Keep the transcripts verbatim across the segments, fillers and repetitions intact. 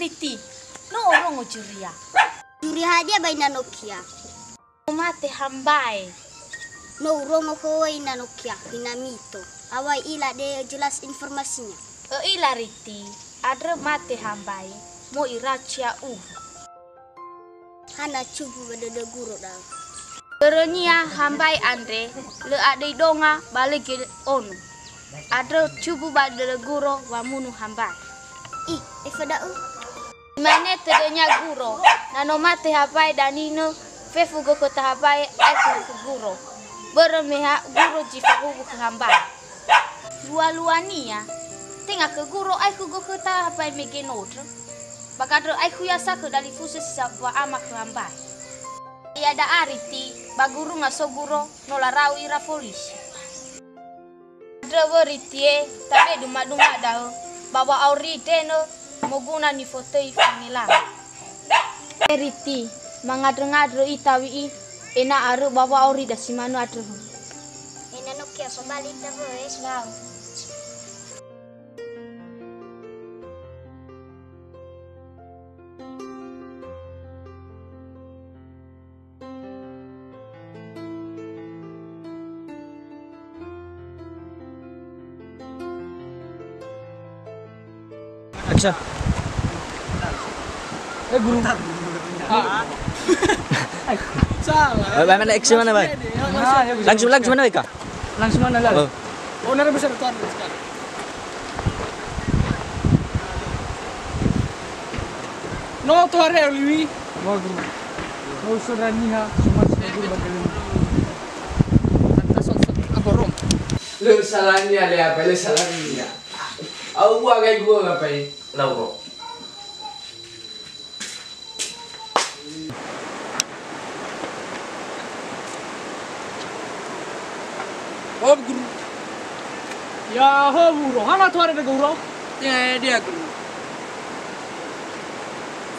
Riti, no orongo zuria. Zuria hadia ba ina nokia? No mate hambae. No urongo khö ina nokia, ina mito. Awai ila de jelas informasinya. Ö'ila Riti, andrö mate hambae, mo iracia uru. Hana cubu ba dödö guro da'ö. Börönia hambae andre lö adöi donga ba lö gö-, ono. Andrö cubu ba dödö guro wamunu hambae. Ih, efö da'ö. Imane tödönia guro, na no mate hambae daninö, fefu gökhöta hambae aekhu khö guro. Börö me ha guro zi fahuwu khö hambae. Lua-luania, tenga khö guro aekhu gökhöta hambae mege nondrö. Ba gandrö aekhu yasa khö dalifusö si sa wa'ama khö hambae. Iada'a Riti, ba gurunga so guro, no larau ira folisi. Andrö wöri tie, tabe duma-duma da'ö, ba wa'auri denö, moguna nifotöi fangelama. E Riti, mangandrö-ngandrö ita wi'i, ena'ö arö ba wa'auri dasi manö andrö. Ena'ö nokia fabali ita wöe. Lau. Action. Eh, guru. Salah. Bagaimana action mana, Bang? Nah, ya, bisa. Langsung, langsung mana, Eka? Langsung mana, Lal? Oh. Oh, nara besar tuan sekali. No tohare oliwi. Wah, guru. No usura niha, semua semua guru bagi. Aborong. Lö salania le apa, lö salania. Au bua gai gua ngapai, Lauro. Oh, guru. Ya, ho, guru. Hana tuare de guru? Ya, dia, guru.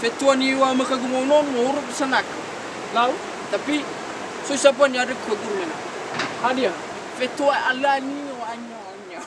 Fetua ni wa maka guru mau non, mau urut sanaka. Lau? Tapi, so siapa ni ada ke guru mana? Hadia. Fetua alani wa anya, anya.